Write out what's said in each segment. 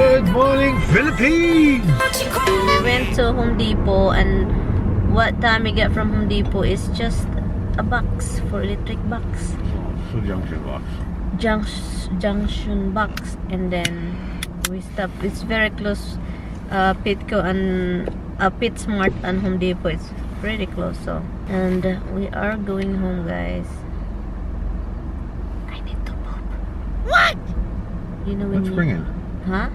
Good morning, Philippines! We went to Home Depot, and what Tommy got from Home Depot is just a box for electric box. So junction box. Junction box, and then we stopped. It's very close. Pitco and PetSmart and Home Depot. It's pretty close. So, and we are going home, guys. I need to poop. What? You know when What's ringing? Huh?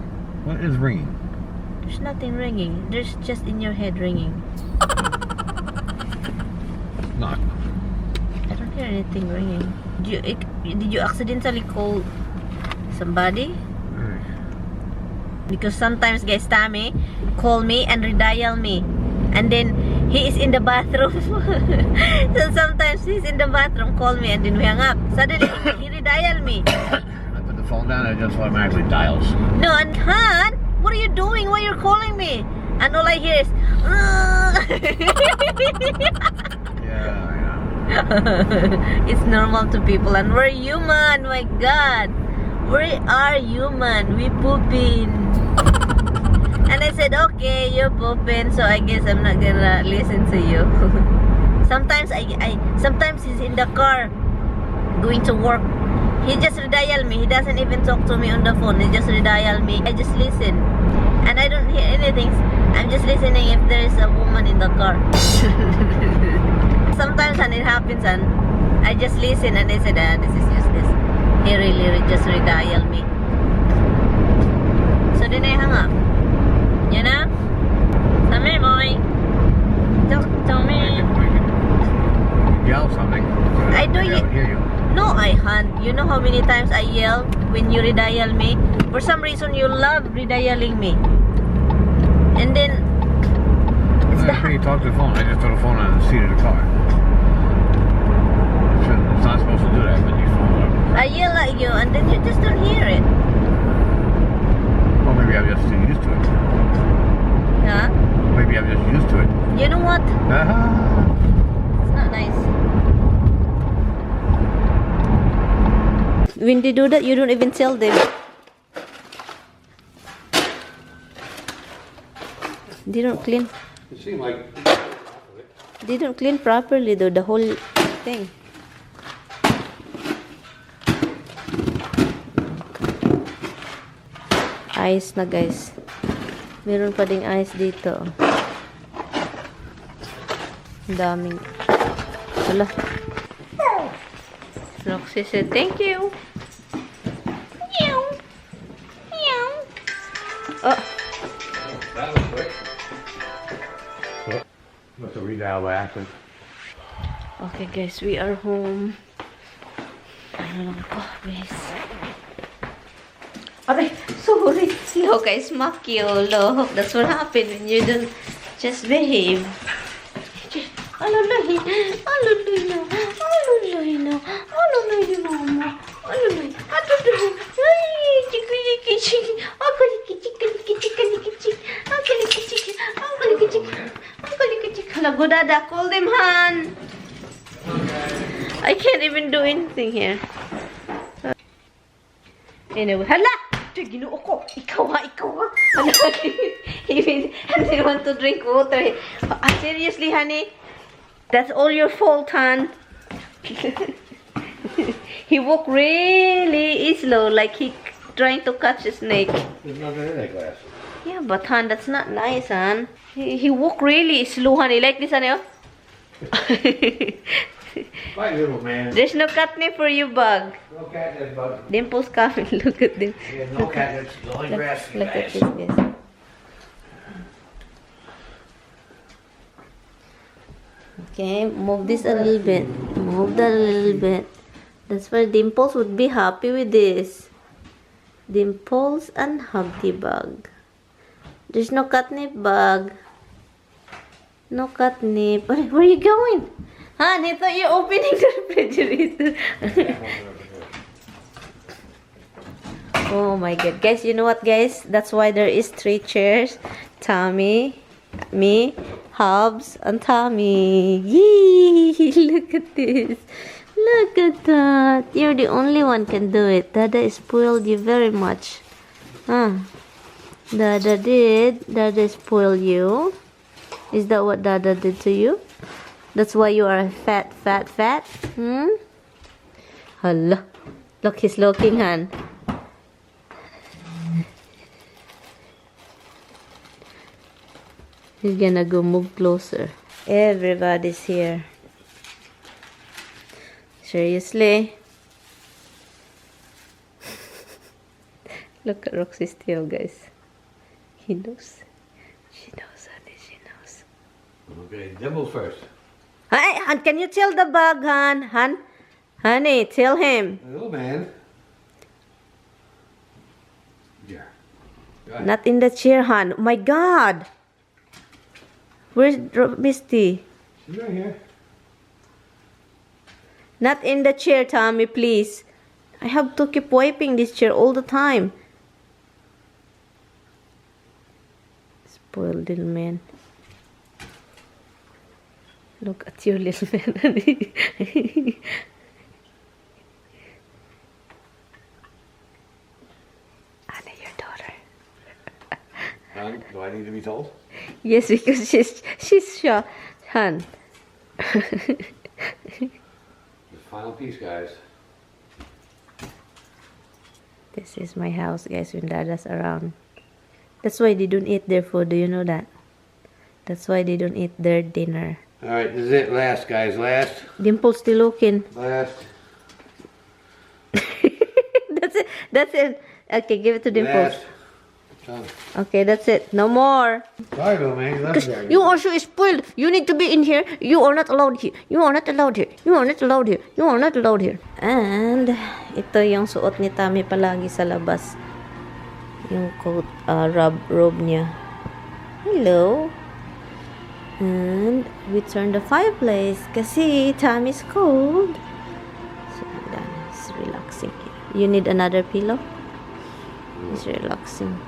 What is ringing? There's nothing ringing. There's just in your head ringing. Not. I don't hear anything ringing. Did you accidentally call somebody? Because sometimes, guys, Tommy call me and redial me, and then he is in the bathroom. So sometimes he's in the bathroom, call me, and then we hang up. Suddenly he redial me. I put the phone down and it just automatically dials. No, and Han, what are you doing? Why you're calling me? And all I hear is Yeah, I know. it's normal to people, and we're human. My God, we are human. We pooping. And I said, okay, you're pooping, so I guess I'm not gonna listen to you. Sometimes sometimes he's in the car going to work. He just redial me. He doesn't even talk to me on the phone. He just redial me. I just listen, and I don't hear anything. I'm just listening if there is a woman in the car. Sometimes when it happens, and I just listen, and I said, this is useless. He really just redial me. So then I hung up. You know? Come here, boy. Talk to me. Yell something. I do I don't hear you. No, I hunt. You know how many times I yell when you redial me? For some reason, you love redialing me. And then it's When you talk to the phone, I just throw the phone on the seat of the car. It's not supposed to do that when you phone up. I yell at you, and then you just don't hear it. Or maybe I'm just too used to it. Huh? Maybe I'm just used to it. You know what? Ah. It's not nice. When they do that, you don't even tell them. They don't clean. It seemed like They don't clean properly though, the whole thing. Ice na, guys. Meron pa ding ice dito. Ang daming. Wala. Roxy said, thank you. Meow. Meow. Oh. that was quick. Must have redialed by accident. Okay, guys, we are home. Ano lang po, guys. Aray, sorry. Look, I smack you. Look, that's what happened when you don't just behave. Alulay. Alulay na. Alulay na. Alulay na, mama. Alulay. Alulay. Ay, chiki-chiki-chiki. Akaliki-chiki-chiki-chiki-chiki. Akaliki-chiki. Akaliki-chiki. Akaliki-chiki. Hala, Godada, call them, Han. I can't even do anything here. Anyway, hala! Ginoo ko. Ikaw ha. He didn't want to drink water. Seriously, honey? That's all your fault, hon. He walked really slow, like he trying to catch a snake. There's nothing in that glass. Yeah, but hon, that's not nice, hon. He walked really slow, honey. Like this, honey? My little man. There's no catnip for you, bug. No catnip, bug. Dimples coming. Look at them. Yeah, no catnip. The only grass in the Look at grass. this, guys. Okay, move this a little bit. Move that a little bit. That's why Dimples would be happy with this. Dimples and Hubby Bug. There's no catnip, bug. No catnip. Where are you going? Han, I thought you're opening the refrigerator. Oh my god. Guys, you know what, guys? That's why there is 3 chairs. Tommy, me, Hubs, and Tommy. Yee! Look at this. Look at that. You're the only one can do it. Dada spoiled you very much. Huh? Dada did. Dada spoil you. Is that what Dada did to you? That's why you are fat. Hala. Look, he's looking, Han. He's gonna go move closer. Everybody's here. Seriously? Look at Roxy still, guys. He knows. She knows, honey. She knows. Okay, Dimple first. Hey, Han, can you tell the bug, Han? Honey, tell him. Hello, man. Yeah. Not in the chair, Han. Oh my God. Where's Misty? She's right here. Not in the chair, Tommy, please. I have to keep wiping this chair all the time. Spoiled little man. Look at your little man. Anna, your daughter. Do I need to be told? Yes, because she's shy. Han. The final piece, guys. This is my house, guys, when Dada's around. That's why they don't eat their food. Do you know that? That's why they don't eat their dinner. Alright, this is it. Last, guys. Last. Dimple's still looking. Last. That's it. Okay, give it to Dimples. Last. Done. Okay, that's it. No more. Sorry, though, man. Because you also spoiled. You need to be in here. You are not allowed here. You are not allowed here. You are not allowed here. You are not allowed here. And ito yung suot ni Tammy palagi sa labas. Yung coat, robe niya. Hello. And we turn the fireplace kasi Tammy's cold. So, it's relaxing. You need another pillow? It's relaxing.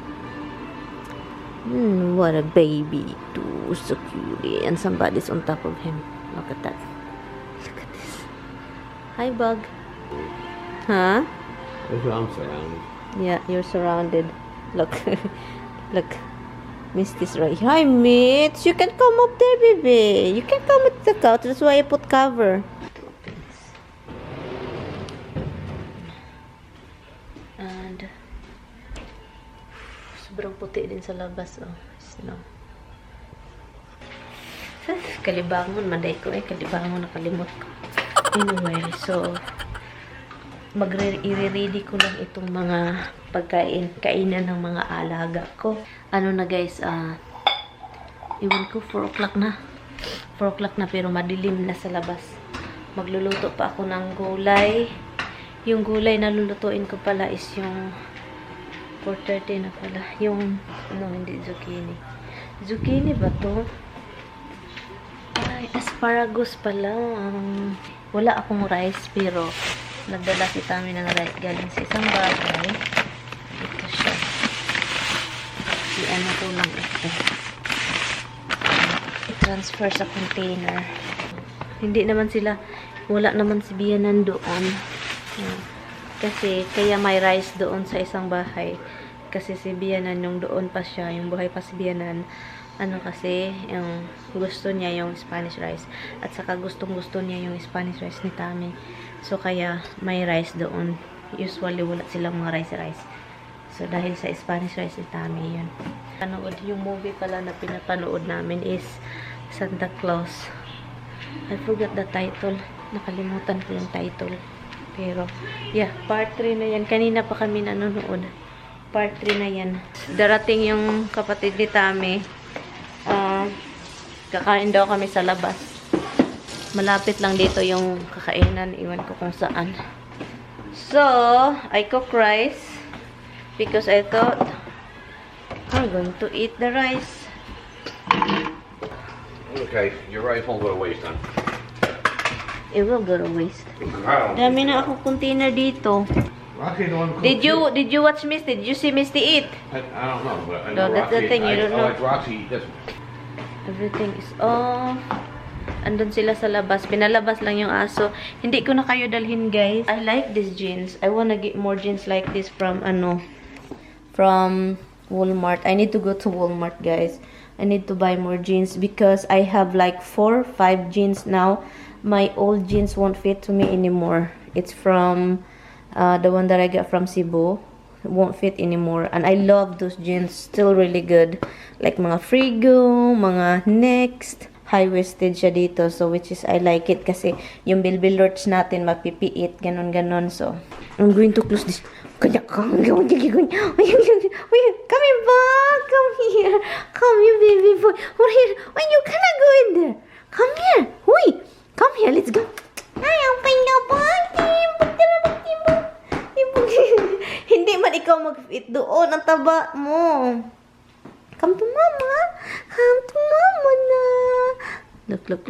What a baby. Too so cute. And somebody's on top of him. Look at that. Look at this. Hi, Bug. Huh? That's what I'm surrounded. Yeah, you're surrounded. Look. Look. Misty's right here. Hi, Mitch. You can come up there, baby. You can come at the couch. That's why I put cover. And sobrang puti din sa labas, oh. Snow. Kalibangon, manday ko eh. Kalibangon, nakalimot ko. Anyway, so i-ready ko lang itong mga kainan ng mga alaga ko. Ano na guys, iwan ko 4 o'clock na. 4 o'clock na pero madilim na sa labas. Magluluto pa ako ng gulay. Yung gulay na lulutuin ko pala is yung 4:30 na pala. Yung, hindi zucchini. Zucchini ba to? Ay, asparagus pala. Wala akong rice pero nagdala si Tammy ng rice galing sa isang bagay. Ito siya. Ano ko lang ito. I-transfer sa container. Hindi naman sila, wala naman si Bianan doon. Kasi, kaya may rice doon sa isang bahay. Kasi si Bianan, yung doon pa siya, yung buhay pa si Bianan, kasi, yung gusto niya yung Spanish rice. At saka gustong-gusto niya yung Spanish rice ni Tammy. So, kaya may rice doon. Usually, wala silang mga rice. So, dahil sa Spanish rice ni Tammy, yun. Yung movie pala na pinapanood namin is Santa Claus. I forgot the title. Nakalimutan ko yung title. Pero, yeah, part 3 na yan. Kanina pa kami nanonood. Part 3 na yan. Darating yung kapatid ni Tammy. Kakain daw kami sa labas. Malapit lang dito yung kakainan. Iwan ko kung saan. So, I cook rice. Because I thought I'm going to eat the rice. Okay, your rice won't go to waste, huh? It will go to waste. Dami na akong container dito. Rocky, the one Did you watch Misty? Did you see Misty eat? I don't know, but I No, know that's the Roxy, thing, you don't I know. like Roxy eat this one. Everything is off. Andun sila sa labas. Pinalabas lang yung aso. Hindi ko na kayo dalhin, guys. I like these jeans. I wanna get more jeans like this from Walmart. I need to go to Walmart, guys. I need to buy more jeans because I have like 4 or 5 jeans now. My old jeans won't fit to me anymore. It's from the one that I got from Cebu. It won't fit anymore. And I love those jeans. Still really good. Like mga Frigo, mga Next. High-waisted siya dito. So, which is, I like it kasi yung bilbilorts natin mapipiit. Ganon-ganon. So, I'm going to close this. Come here, back. Come here. Come here, baby boy. We're here. Why you cannot go in there? Come here. Wait. Come here. Let's go. Hindi man ikaw mag-fit doon. Ang taba mo. Come to mama. Come to mama na. Look.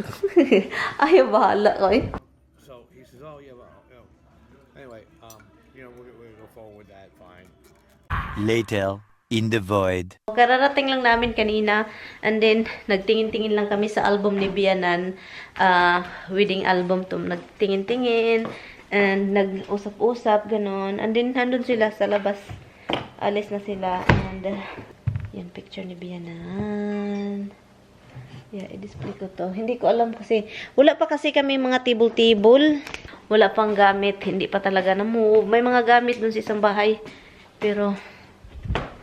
Ay, bahala ko eh. So he says, oh yeah, well, you know, anyway, we're gonna go forward with that, fine. Later, in the void. Kararating lang namin kanina, and then nagtingin-tingin lang kami sa album ni Bianan, wedding album to. Nagtingin-tingin, and nag-usap-usap, ganon. And then nandun sila sa labas. Alis na sila, and yan, picture ni Bianan. Yeah, i-display ko to. Hindi ko alam kasi, wala pa kasi kami mga table-table. Wala pang gamit. Hindi pa talaga na-move. May mga gamit dun sa isang bahay. Pero,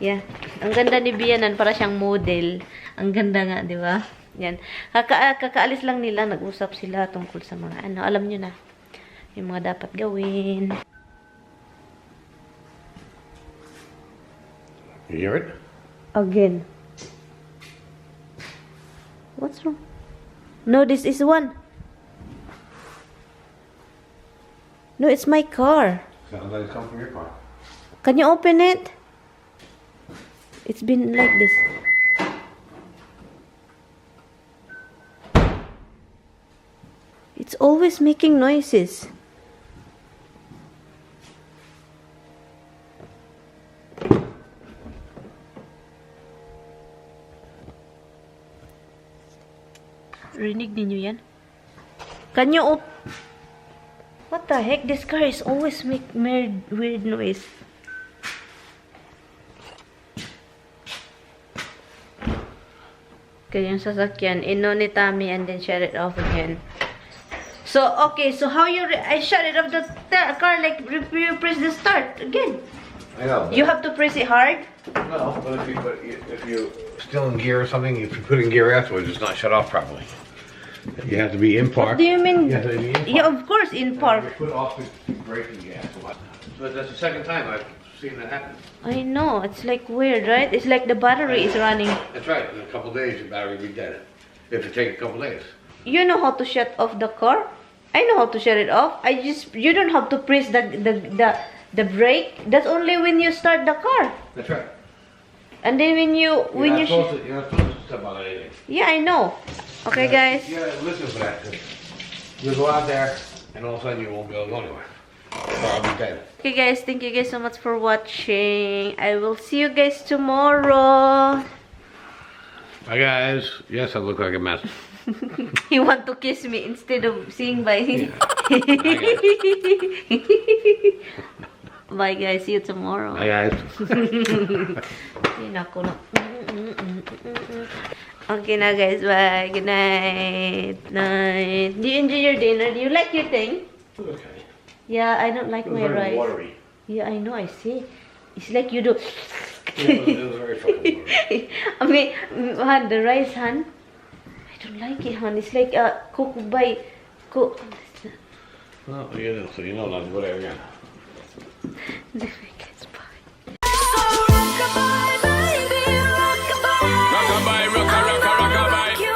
yeah. Ang ganda ni Bianan, para siyang model. Ang ganda nga, di ba? Yan. Kakaalis lang nila, nag-usap sila tungkol sa mga ano. Alam nyo na, yung mga dapat gawin. You hear it? Again. What's wrong? No, this is one. No, it's my car. Sounds like it's come from your car. Can you open it? It's been like this. It's always making noises. Rinig ninyo yan? Can you What the heck? This car is always make weird noise. Okay, yung sasakyan. In-on ni Tommy and then shut it off again. So, okay. So, how I shut it off the car like you press the start again. I know. You have to press it hard? No, but if you still in gear or something, if you put in gear afterwards, it's not shut off properly. You have to be in park. What do you mean? You have to be in park. Yeah, of course, in park. You put off the braking gas. But that's the second time I've seen that happen. I know. It's like weird, right? It's like the battery is running. That's right. In a couple of days, your battery will be dead. If it takes a couple of days. You know how to shut off the car? I know how to shut it off. You don't have to press the brake. That's only when you start the car. That's right. And then You're not supposed to step on anything. Yeah, I know. Okay, guys. You gotta listen for that. You'll go out there, and all of a sudden you won't be able to go anywhere. Or I'll be dead. Okay, guys. Thank you guys so much for watching. I will see you guys tomorrow. Bye, guys. Yes, I look like a mess. You want to kiss me instead of seeing by him. Bye, guys. See you tomorrow. Bye, guys. Okay na, guys. Bye. Good night. Night. Do you enjoy your dinner? Do you like your thing? Okay. Yeah, I don't like my rice. Watery. Yeah, I know. I see. It's like you do. It was very fucking watery. I mean, Han, the rice, Han. I don't like it, Han. It's like cooked by Well, you know, so you know not to go there again.